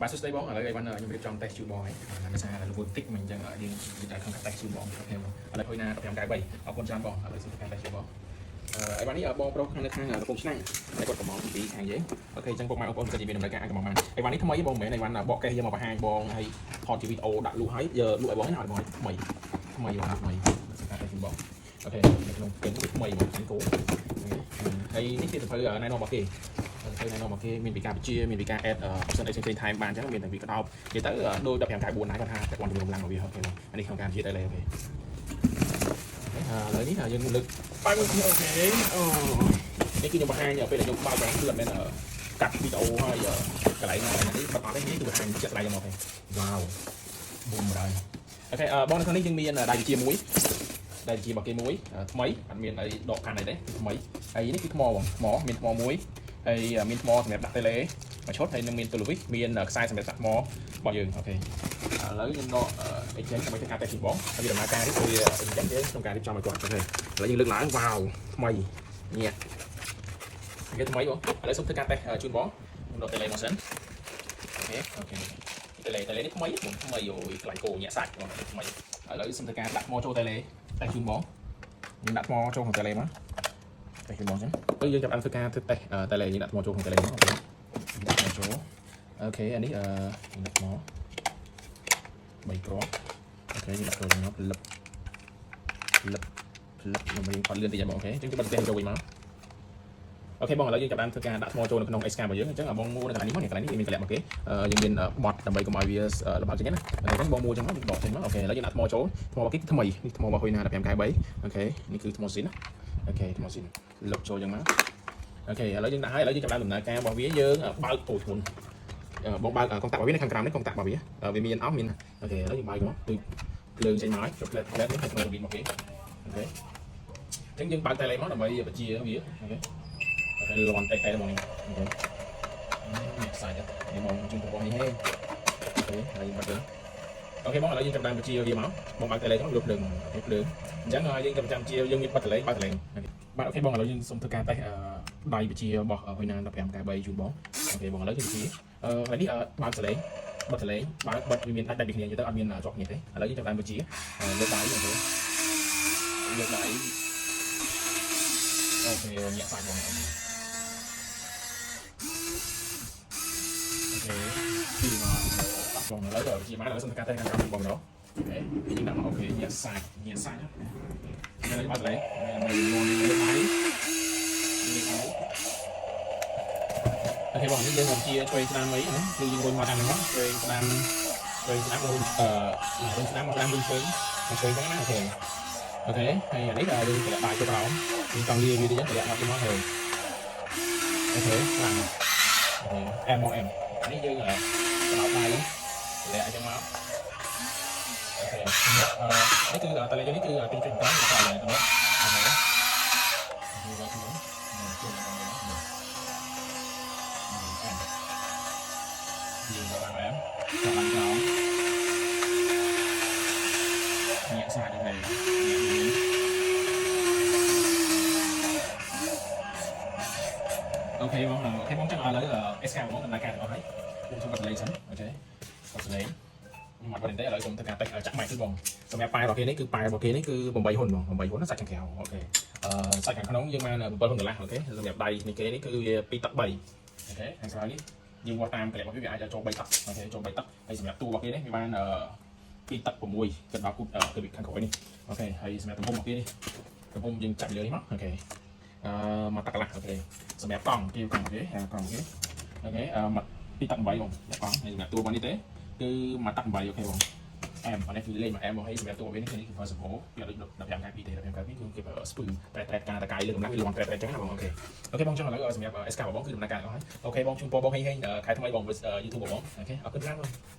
បាទសួស្តីបងឥឡូវអីវ៉ាន់ខ្ញុំរៀបចំតេស្តជូនបងហើយដោយសារលវបន្តិចមិនអញ្ចឹងយើងនិយាយក្នុងការតេស្តជូនបង OK បងឥឡូវហុយណា1593អរគុណច្រើនបងឥឡូវសូមធ្វើការតេស្តជូនបងអឺអីវ៉ាន់នេះបងប្រុសខាងនៅខាងកំពង់ឆ្នាំងតែគាត់កំងពីខាងយើង OK អញ្ចឹងពុកម៉ែបងប្អូនគាត់ជាមានតម្រូវការអាចកំងបានអីវ៉ាន់នេះថ្មីបងមិនមែនអីវ៉ាន់បកកេះយកមកបង្ហាញបងហើយថតជាវីដេអូដាក់លក់ហើយយកលក់ឲ្យបងណាឲ្យបងថ្មីថ្មីបងថ្មីសូមការតេស្តជូនបង OK នៅក្នុងកិនថ្មីបងគោហើយនេះជាសភៅណែនាំរបស់គេទៅណែនាំមកគេមានពីការវិជាមានពីការ add option អីផ្សេងៗថែមបានអញ្ចឹងមានតែពីក្តោបនិយាយទៅដូច1594ដែរគាត់ថាតែគាត់ជំរុំឡើងមកវា OK បងអានេះក្នុងការវិជាទៅលេ OK ឥឡូវនេះយើងលើកបាយមួយគ្នា OK អូនេះគឺខ្ញុំបង្ហាញពេលដែលខ្ញុំបើកបានគឺអត់មែនកាត់វីដេអូហើយកន្លែងនេះបាត់អត់ទេនេះគឺបង្ហាញជាក់ស្ដែងមកទេវ៉ាវប៊ុំហើយ OK បងនៅក្នុងនេះយើងមានដៃវិជាមួយដៃវិជារបស់គេមួយថ្មីអត់មានអីដកកាន់អីទេថ្មីហើយនេះគឺថ្មបងថ្មមានថ្មមួយហើយមានថ្មសម្រាប់ដាក់តេឡេមួយឈុតហើយនឹងមានទូលវិសមានខ្សែសម្រាប់ដាក់ថ្មរបស់យើង OK ឥឡូវខ្ញុំដកអីចេញដើម្បីធ្វើការតេស្តជូនបងហើយវាដំណើរការនេះគឺវាអញ្ចឹងយើងក្នុងការរៀបចំឲ្យគាត់ OK ឥឡូវយើងលើកឡើងវ៉ាវថ្មីញាក់គេថ្មីបងឥឡូវសូមធ្វើការតេស្តជូនបងខ្ញុំដកតេឡេមកសិន OK OK តេឡេតេឡេនេះថ្មីបងថ្មីអូយខ្លាញ់គោញាក់សាច់បងថ្មីឥឡូវសូមធ្វើការដាក់ថ្មចូលតេឡេតេស្តជូនបងយើងដាក់ថ្មចូលក្នុងតេឡេមកតេស្តជូនបងចឹងទៅយើងចាប់បានធ្វើការធ្វើតេស្តតេឡេយើងដាក់ថ្មចូលក្នុងតេឡេមក OK ដាក់ថ្មចូល OK អានេះអឺយើងដាក់ថ្ម3គ្រាប់ OK យើងដាក់ចូលមកលឹបលឹបលឹបខ្ញុំរៀងគាត់លឿនតិចបង OK អញ្ចឹងគឺបិទផ្ទះចូលវិញមក OK បងឥឡូវយើងចាប់បានធ្វើការដាក់ថ្មចូលនៅក្នុង SK របស់យើងអញ្ចឹងបងមួនៅកន្លែងនេះមកនេះកន្លែងនេះមានកលៈមកគេយើងមានបត់ដើម្បីកុំឲ្យវាលំបាកជាងណាអញ្ចឹងបងមួអញ្ចឹងមកយើងដកចេញមក OK ឥឡូវយើងដាក់ថ្មចូលថ្មរបស់គេថ្មីនេះថ្មរបស់ហ៊ុយណា1593 OK នេះគឺថ្មស៊ីនណា OK ថ្មស៊ីនលុបចូលអញ្ចឹងមក OK ឥឡូវយើងដាក់ហើយឥឡូវយើងចាប់បានដំណើរការរបស់វាយើងបើកអូធ្ងន់បងបើកកុងតាក់របស់វានៅខាងក្រោមនេះកុងតាក់របស់វាវាមានអស់មាន OK ឥឡូវយើងបើកមកគឺភ្លើងចេញមកហើយចុះផ្លែផ្លែនេះឲ្យក្នុងរបៀបមកគេ OK អញ្ចឹងយើងបើកតែលេមកដើម្បីបញ្ជាវា OK OK លន់តែតែមកនេះ OK នេះខ្សែនេះមកជុំបងនេះហេ OK ហើយបាត់ទៅ OK បងឥឡូវយើងចាប់ដើមបញ្ជាវាមកបងបើកតេឡេមកលុបភ្លើងមក OK ភ្លើងអញ្ចឹងយើងចាំចាំជាយើងមានបិទតេឡេបើកតេឡេបាទ OK បងឥឡូវយើងសូមធ្វើការតេស្តដៃបញ្ជារបស់ហុយណា1593ជូនបង OK បងឥឡូវយើងបញ្ជាអឺឥឡូវនេះបើកសលេងបិទសលេងបើកបិទវាមានដាច់ដាច់ពីគ្នាទៅអត់មានជាប់គ្នាទេឥឡូវយើងចាប់ដើមបញ្ជាលើកដៃ OK លើកដៃ OK ញាក់សាច់បង OK ពីមកបងឥឡូវជាមកឥឡូវសូមធ្វើការតេស្តខាងក្រោមបងម្ដង OK យើងដាក់មក OK ញាក់សាច់ញាក់សាច់ណាឥឡូវបើកសលេងដើម្បីលន់លើកដៃលើកដៃ OK បងនេះយើងជាឆ្វេងស្ដាំអីណាគឺយើងរុញមកតាមហ្នឹងឆ្វេងស្ដាំឆ្វេងស្ដាំរុញអឺរុញស្ដាំមកស្ដាំរុញឆ្វេងមកឆ្វេងហ្នឹងណា OK OK ហើយអានេះយើងតម្លាក់ដៃទៅក្រោមយើងចង់លាវាតិចតម្លាក់មកទៅមកហើយ OK ខ្លាំង OK អែមមកអែមនេះយើងក្រោបដៃតម្លាក់អញ្ចឹងមក OK អឺនេះគឺតលេនេះគឺទីចុចតាមទៅទៅ OK នេះវាខ្លួនជួយដល់នេះអែមយើងដល់អែមដល់បានក្រោមញាក់សាច់ទៅញាក់មាន OK បង OK បងចឹងឥឡូវ SK បងដំណើរការទាំងអស់ហើយខ្ញុំសូមបិទលេងសិន OK បិទលេងមកបិទទេឥឡូវសូមធ្វើការតេស្តចាក់ម៉ែគឺបងសម្រាប់ប៉ែរបស់គេនេះគឺប៉ែរបស់គេនេះគឺ8ហ៊ុនបង8ហ៊ុនសាច់ខាងក្រៅ OK អឺសាច់ខាងក្នុងយើងបាន7ហ៊ុនកន្លះ OK សម្រាប់ដៃនេះគេនេះគឺវា2ទឹក3 OK ខាងក្រៅនេះយើងវាស់តាមកលៈរបស់វាវាអាចចូល3ទឹក OK ចូល3ទឹកហើយសម្រាប់តួរបស់គេនេះវាបានអឺ2ទឹក6គិតដល់គូទៅខាងក្រោយនេះ OK ហើយសម្រាប់ទំហំរបស់គេនេះទំហំយើងចាប់លើនេះមក OK អឺមកទឹកកន្លះ OK សម្រាប់កង់គេកង់គេកង់គេ OK អឺមក2ទឹក8បងកង់ហើយសម្រាប់តួរបស់នេះទេគឺមកទឹក8 OK បងអែមអានេះគឺលេងមកអែមមកហើយសម្រាប់តួវានេះគឺប្រើសម្បូរវាដូច15ខែ2ទេ15ខែ2គឺគេប្រើស្ពឺតែតែការតកាយលើកម្លាំងវាលន់ត្រែត្រែចឹងណាបង OK OK បងចង់ឥឡូវសម្រាប់ SK បងគឺដំណើរការអស់ហើយ OK បងជូនពរបងហេងហេងខែថ្មីបង YouTube បង OK អរគុណច្រើនបង។